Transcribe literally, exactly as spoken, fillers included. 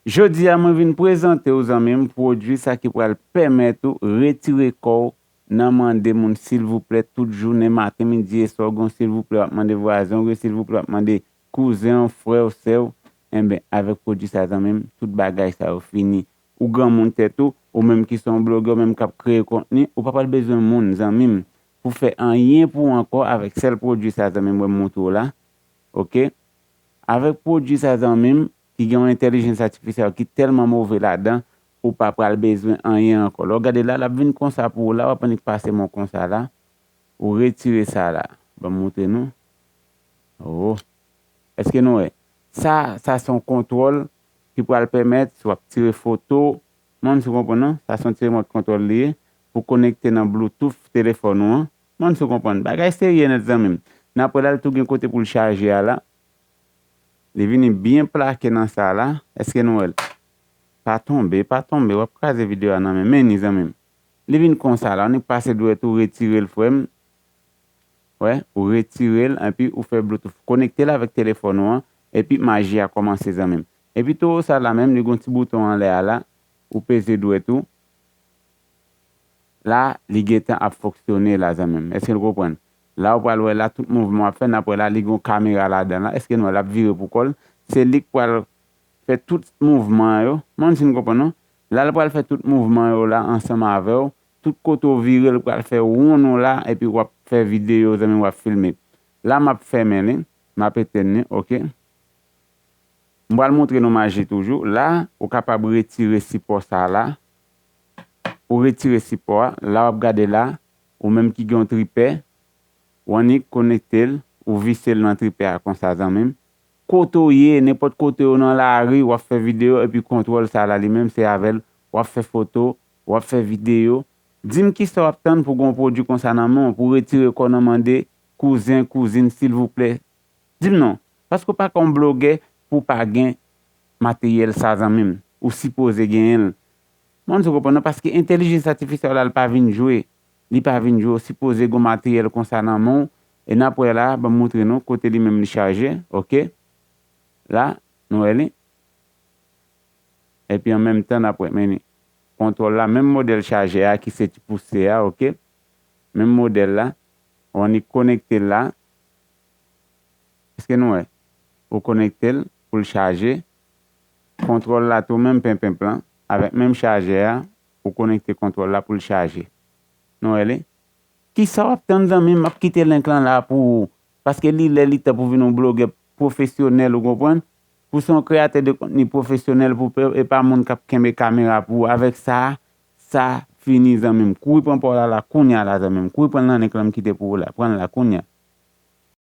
Jodi a mwen vin prezante w zanmi m pwodui sa ki pral pèmèt ou retire kò w nan mande moun silvouplè tout jounen, maten, midi e swa, w gen yon silvouplè w ap mande vwazen, w gen silvouplè w ap mande kouzen w, frè w, sè w. Enben, avèk pwodui sa zanmi m, tout bagay sa yo fini. Ou granmoun tèt ou, ou menm ki se yon blogè, ou menm k ap kreye kontni, ou pa pral bezwen moun zanmi m pou fè anyen pou ou ankò avèk sèl pwodui sa zanmi m wè m montre w la. Oke? Avèk pwodui sa zanmi m, ki gen yon entèlijans atifisyèl ki tèlman move ladan, ou pa pral bezwen anyen ankò. Lè w gade la, l ap vin konsa pou ou la, w ap annik pase men w konsa la, ou retire sa la. Ban m montre nou. Oh. Èske nou wè? Sa, sa se yon kontwòl ki pral pèmèt, si w ap tire foto, mwen si w konprann non, sa se yon ti remòt kontwòl li ye, pou konekte nan Bluetooth telefòn ou an. Mwen si w konprann. Bagay serye nèt zanmi m. N ap wè la, l tou gen kote pou l chaje a la. Li vini byen plake nan sa la. Èske nou wè l? Pa tonbe, pa tonbe. W ap kraze videyo a nan men. Men ni zanmi m. Li vin konsa la. Ou annik pase dwèt ou retire l frè m. Wè, ou retire l, epi ou fè Bluetooth. Konekte l avèk telefòn ou an, epi maji a kòmanse zanmi m. Epi towo sa la menm, li gen yon ti bouton anlè a la, ou peze dwèt ou. La, li gentan ap fonksyone la zanmi m. Èske nou konprann? La ou pral wè la tout mouvman w ap fè, n ap wè la li gen yon kamera ladan la. Èske nou wè l ap vire pou kò l? Se li k pral fè tout mouvman yo. Mwen si nou konprann non. La l pral fè tout mouvman yo la ansanm avè w. Tout kote w vire l pral fè wonn ou la epi w ap fè videyo zanmi m w ap filme. La m ap fèmen li. M ap etenn li, oke. M pral montre nou maji toujou. La, ou kapab retire sipò sa la. Ou retire sipò a. La w ap gade la, ou menm ki gen yon tripè, ou annik konekte l, ou vise l nan tripè a konsa zanmi m. Kote w ye, nenpòt kote w nan lari, w ap fè videyo, epi kontwòl sa la li menm se avè l w ap fè foto, w ap fè videyo. Di m kisa w ap tann pou gen yon pwodui konsa nan men w, pou retire kò w nan mande kouzen, kouzin, silvouplè. Di m non, paske w pa ka yon blogè pou w pa gen materyèl sa zanmi m. Ou sipoze genyen l. Mwen si w konprann non, paske entèlijans atifisyèl la, l pa vin jwe. Li pa vin jwe, ou sipoze gen yon materyèl konsa nan men w. E n ap wè la, ban m montre nou kote li menm li chaje, oke? La, nou wè li. Epi an menm tan, n ap wè, men li. Kontwòl la, menm modèl chajè a ki se ti pouse a, oke? Menm modèl la. Ou annik konekte l la. Èske nou wè? Ou konekte l pou l chaje. Kontwòl la tou menm penpenp lan, avèk menm chajè a, ou konekte kontwòl la pou l chaje. Nou wè li? Kisa w ap tann zanmi m? M ap kite link lan la pou ou. Paske li lè li tan pou vin yon blogè pwofesyonèl, ou konprann? Pou se yon kreyatè de kontni pwofesyonèl pou pe- e pa moun k ap kenbe kamera pou ou. Avèk sa, sa fini zanmi m. Kouri pran pa w la la kounya la zanmi m. Kouri pran l nan link lan m kite pou ou la. Pran l la kounya.